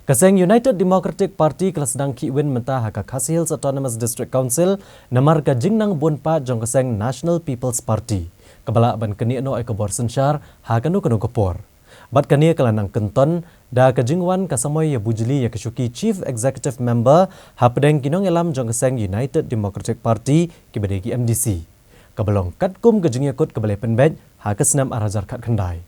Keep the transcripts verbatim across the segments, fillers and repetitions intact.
Ka seng United Democratic Party ka la sdang khih win mynta ha ka Khasi Hills Autonomous District Council namar ka jingnang bun pat jong ka seng National People's Party, kaba lah ban knieh noh ïa ka bor synshar ha kano kano ka por. Bad kane ka la nang kynton da ka jingwan ka samoi ïa bujli ïa ka shuki Chief Executive Member hapdeng ki nongïalam jong ka seng United Democratic Party kiba dei ki M D C, kaba long katkum ka jingïakut kaba la pynbeit ha ka snem ar hajar khatkhyndai.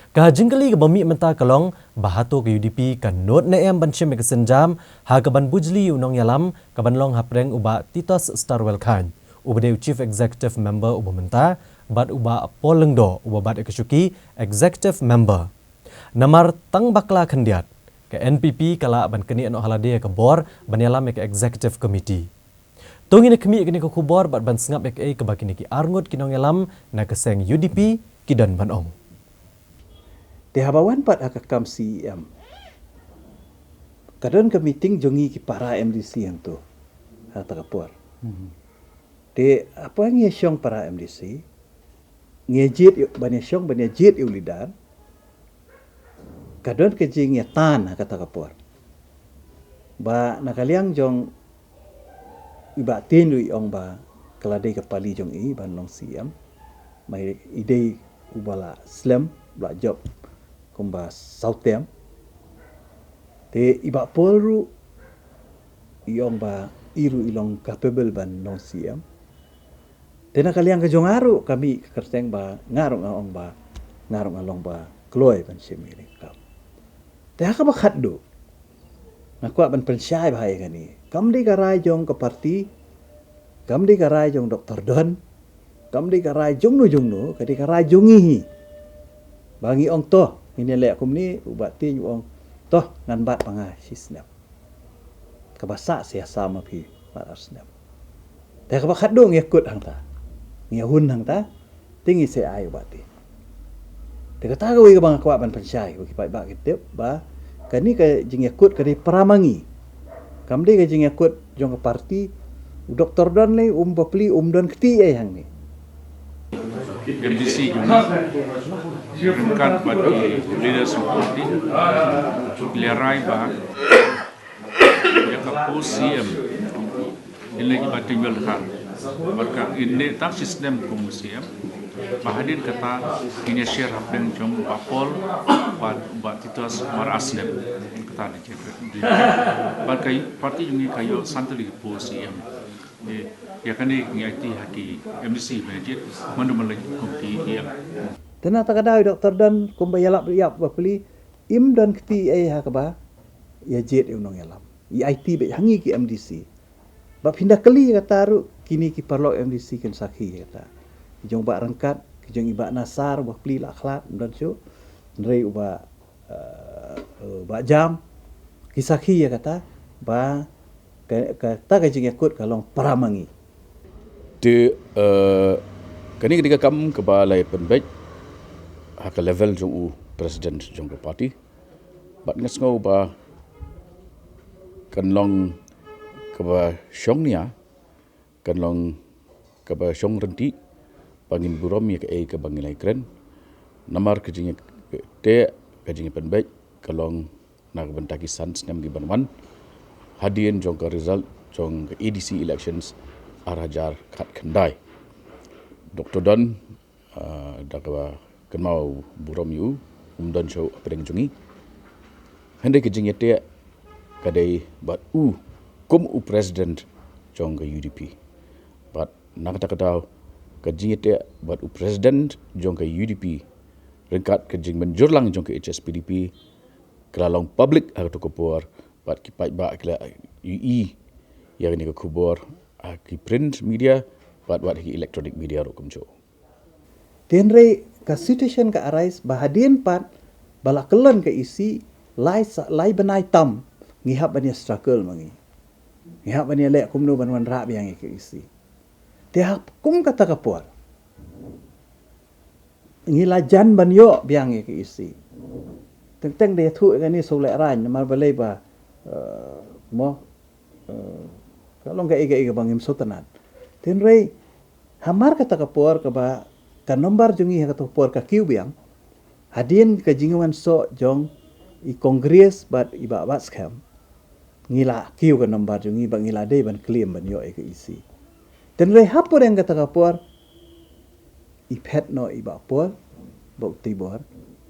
Ka jingkylli kaba mih mynta ka long ba hato ka U D P ka nud ne em ban shim ïa ka sienjam ha kaban bujli ïa u nongïalam kaban long hapdeng u Bah Titos Starwell Chyne, uba dei u Chief Executive Member uba mynta, bad u Bah Paul Lyngdoh uba bat ïa ka shuki Executive Member. Namar tang bakla khyndiat, ka N P P ka lah ban knieh noh ha lade ïa ka bor ban ïalam ïa ka Executive Committee. To ngin ïa khmih ïa kane ka khubor bad ban sngap ïa kaei kaba kine ki arngut ki nongïalam na ka seng U D P ki don ban ong. Te haba wan pat ha ka kam C E M, ka don ka meeting jong ngi ki para M D C hangto ha kata ka por. Te haba ngi ïa shong para M D C, ngi ïa jied ïa, ban ïa shong ban ïa jied ïa u leader, ka don ka jingïatan ha kata ka por. Ba na ka liang jong i Bah Tien ruh i ong ba ka la dei ka pali jong i ban long C E M. Ma i dei uba la slem, ba la jop kumba saw term. Te i Bah Paul ruh i ong ba i ruh i long capable ban long C E M. Te na ka liang ka jong nga ruh ka mih ka kyrteng ba nga ruh nga ong ba nga ruh nga long ba kloi ban shim ïa kane ka kam. Te ha kaba khatduh nga kwah ban pynshai bha ïa kane. Kam dei ka rai jong ka party, kam dei ka rai jong Doktor Don, kam dei ka rai jongno jongno, ka dei ka rai jong ngi hi. Ba ngi ong to, ngin ïa leh kumne, u Bah Tien u ong to, ngan bat ma nga shi snem. Kaba sah sa ïa sam ma phi mar ar snem. Te kaba khatduh ngi ïa kut hangta, ngi ïa hun hangta, te ngi sa ai u Bah Tien. Te kata kawei kaba nga kwah ban pynshai, ba ki paidbah ki tip ba kane ka jingïakut ka dei para ma ngi. Kam dei ka jingïakut jong ka party. U Doktor Don lei um bapli, um don kti ei hangne. M D C jong ngi ryngkat bad ki leaders of party ki la rai ba ïa ka post C M, in leh i Bah Tien Wieldkhar, bad ka in leh tang shi snem kum C M. Ba hadien kata in ïa share hapdeng jong Bah Paul bad Bah Titos mar ar snem. Kata dei, bad ka party jong ngi ka ïoh san tylli ki post C M. Ïa kane ngi aiti ha ki M D C ban jied, mano mano kum ki E M. Te na kata ka daw i Doktor Don kumba ïalap ïap bapli, im don kti ei ha kaba ïa jied ïa u nongïalam. I aiti beit ha ngi ki M D C. Ba phin da kylli ïa kata ruh, kine ki paralok M D C kin sakhi ïa kata. Ki jong Bah Ryngkat, ki jong i Bah Nasar, bapli la khlad, im don shuh. Hynrei u Bah, eh, u Bah Jam, ki sakhi ïa kata ba ka, kata ka jingïakut ka long para ma ngi. Te, eh, kane ka dei ka kam kaba la pynbeit ha ka level jong u president jong ka party. Bad nga sngew ba kan long kaba shong nia, kan long kaba shong ryntih, ba ngin burom ïa kaei kaba ngi la kren. Namar ka jingïateh, ka jingïapynbeit ka long na ka bynta ki san snem ki ban wan, hadien jong ka result jong ka A D C elections ar hajar khatkhyndai. Doktor Don, ah, da kaba kynmaw burom ïa u, um don shuh hapdeng jong ngi. Hynrei ka jingïateh ka dei bad u kum u president jong ka U D P. Bad na kata ka daw, ka jingïateh bad u president jong ka U D P ryngkat ka jingmynjur lang jong ka H S P D P ka la long public ha kato ka por, bad ki paidbah ki la ïohi ïa kane ka khubor ha ki print media bad wat ha ki electronic media ruh kumjuh. Hynrei ka situation ka arise ba hadien pat ba la kyllon ka E C, lai sa, lai bnai tam ngi hap ban ïa struggle ma ngi. Ngi hap ban ïa leh kumno ban wanrah biang ïa ka E C. Te ha kum kata ka por ngi la jan ban ïoh biang ïa ka E C. Teng teng da ïathuh ïa kane shu lehraiñ namar balei ba, eh, mo, eh, ka long kaei kaei kaba ngim sngewtynnat. Hynrei hamar kata ka por kaba ka number jong ngi ha kata ka por ka kiew biang, hadien ka jingwan soh jong I Congress bad i Bah Batskhem ngi la kiew ka nombar jong ngi ba ngi la dei ban claim ban ïoh ïa ka E C. Te hynrei ha pdeng kata ka por i phet noh i Bah Paul bad u Teibor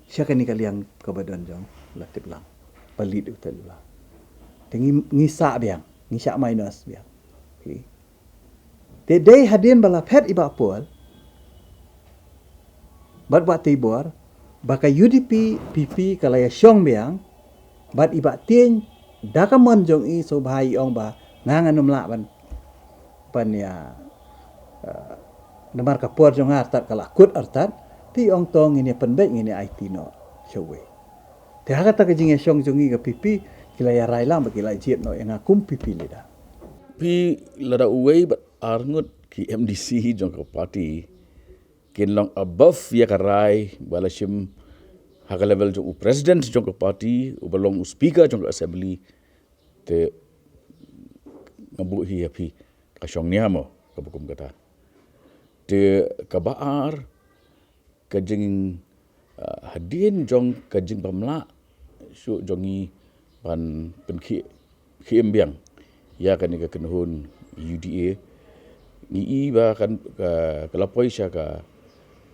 sha kane ka liang kaba don jong la Tiplang, ba lead u Teibor. Te ngi, ngi sah biang, ngi sah minus biang. Okay. Te dei hadien ba la phet i Bah Paul bad Bah Teibor ba ka U D P P P ka la ïa shong biang bad i Bah Tieng da ka mon jong i sngewbha i ong ba nga ngan ym lah ban, ban ïa, eh, namar ka por jong nga artat ka la kut artat, te i ong to ngin ïa pynbeit, ngin ïa aiti noh shawei. Te ha kata ka jingïashong jong ngi ka P P ki la ïa rai lang ba ki la jied noh ïa nga kum P P leader. Phi, lada uwei bad arngut ki M D C jong ka party kin long above ïa ka rai ba la shim ha ka level jong u president jong ka party, uba long u speaker jong ka assembly, te nga buh hi ïa phi, ka shong nia mo kaba kum kata. Te kaba ar, ka jing, ah, hadien jong ka jingbymlah shuh jong ngi ban pynkhie, khie im biang ïa kane ka kynhun U D A, ngi i ba kan, ka, ka la poi sha ka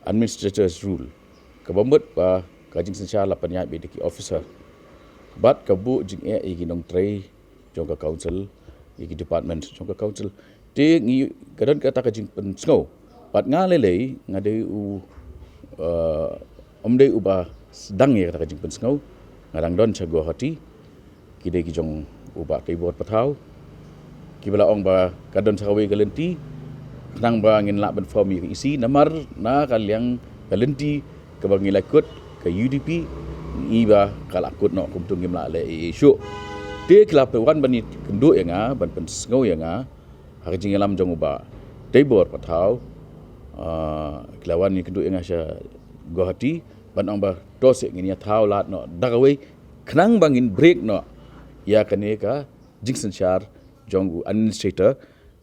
administrator's rule, kaba mut ba ka jingsynshar la pynïaid beit da ki officer bad ka buh jingeh ïa ki nongtrei jong ka council, ïa ki department jong ka council. Te ngi, ka don kata ka jingpynsngew. Bad nga lei lei nga dei u, eh, ym dei uba sdang ïa kata ka jingpynsngew. Nga dang don sha Guwahati. Ki dei ki jong u Bah Teibor Pathaw, kiba la ong ba ka don sa kawei ka lynti khnang ba ngin lah ban form ïa ka E C, namar na ka liang ka lynti kaba ngi la kut ka U D P, ngi ba ka la kut noh, kumtu ngim lah leh ei ei shuh. Te ki la pynwan ban ïakynduh ïa nga, ban pynsngew ïa nga ha ka jingïalam jong u Bah Teibor Pathaw. Ah, ki la wan ïakynduh ïa nga sha Guwahati ban ong ba to seh ngin ïa thaw lad noh da kawei khnang ba ngin break noh ïa kane ka jingsynshar jong u administrator,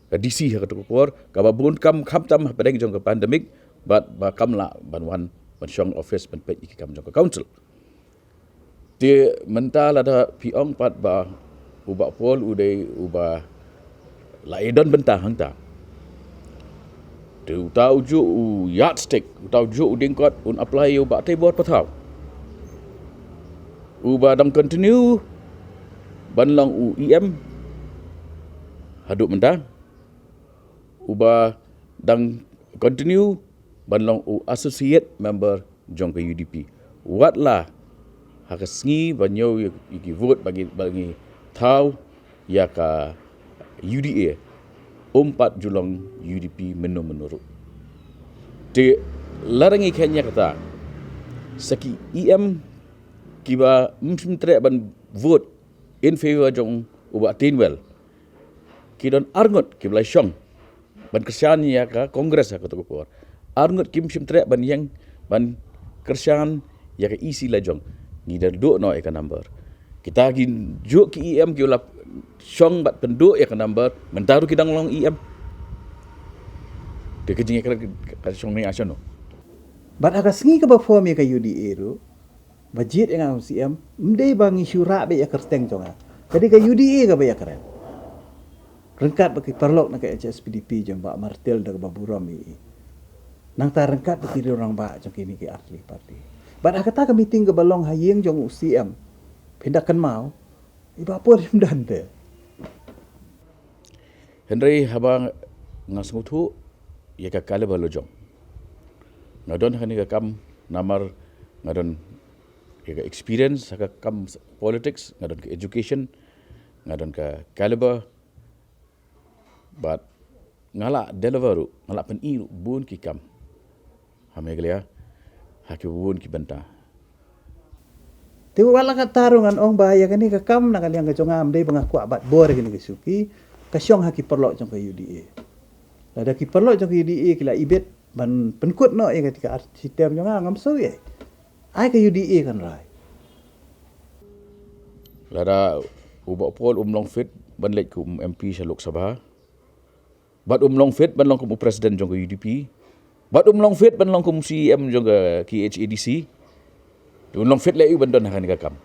ka D C ha kato ka por, kaba bun kam khamtam hapdeng jong ka pandemic, bad ba kam lah ban wan ban shong office ban peit ïa ki kam jong ka council. Te mynta lada phi ong pat ba u Bah Paul u dei uba la ïadon bynta hangta, te uta u juh u yardstick, uta u juh u dingkot un apply ïa u Bah Teibor Pathaw, uba dang continue ban long u E M haduh mynta, uba dang continue ban long u associate member jong ka U D P. Wat la ha ka sngi ba ñiew ïa, ïa ki vote ba ngi, ba ngi thaw ïa ka U D A, um pat ju long U D P mynno mynno ruh. Te lada ngi kheiñ ïa kata, sa ki E M kiba ym shym treh ban vote in favour jong u Bah Tynwell, ki don arngut kiba la shong ban kyrshan ïa ka Congress ha kato ka por. Arngut kim shym treh ban ïeng ban kyrshan ïa ka E C la jong. Ngi da duh noh ïa ka number. Kita ki juh ki E M kiba la shong bad pynduh ïa ka number, mynta ruh ki dang long E M. Te ka jingïakren ka shong ne ashano. Bad ha ka sngi kaba form ïa ka U D A ruh, ba jied ïa nga kum C M, ym dei ba ngi shu rah beit ïa ka kyrteng jong nga. Ka dei ka U D A kaba ïakren. Ryngkat bad ki paralok na ka H S P D P jong Bah Martel da kaba burom ïa i. Nangta ryngkat bad ki rangbah jong kine ki artylli ki party. Bad ha kata ka meeting kaba long ha ïing jong u C M, phin da kynmaw, i Bah Paul ym don te. Hynrei haba nga sngewthuh ïa ka caliber la jong, nga don ha kane ka kam namar nga don ïa ka experience ha ka kam s-, politics, nga don ka education, nga don ka caliber, bad nga la deliver ruh, nga la pyni ruh bun ki kam ha Meghalaya ha ki bun ki bynta. Te wat la katta ruh ngan ong ba ïa kane ka kam na ka liang ka jong nga, ym dei ba nga kwah bat bor ïa kane ka shuki, ka shong ha ki paralok jong ka U D A. Lada ki paralok jong ka U D A ki la ibit ban pynkut noh ïa kata ka ar-, shitom jong nga, ngam shu ïa. Ai ka U D A kan rai. Lada u Bah Paul um long fit ban leit kum M P sha Lok Sabha, bad um long fit ban long kum u president jong ka U D P, bad um long fit ban long kum C M jong ka K H A D C, te um long fit leh ïa u ban don ha kane ka kam.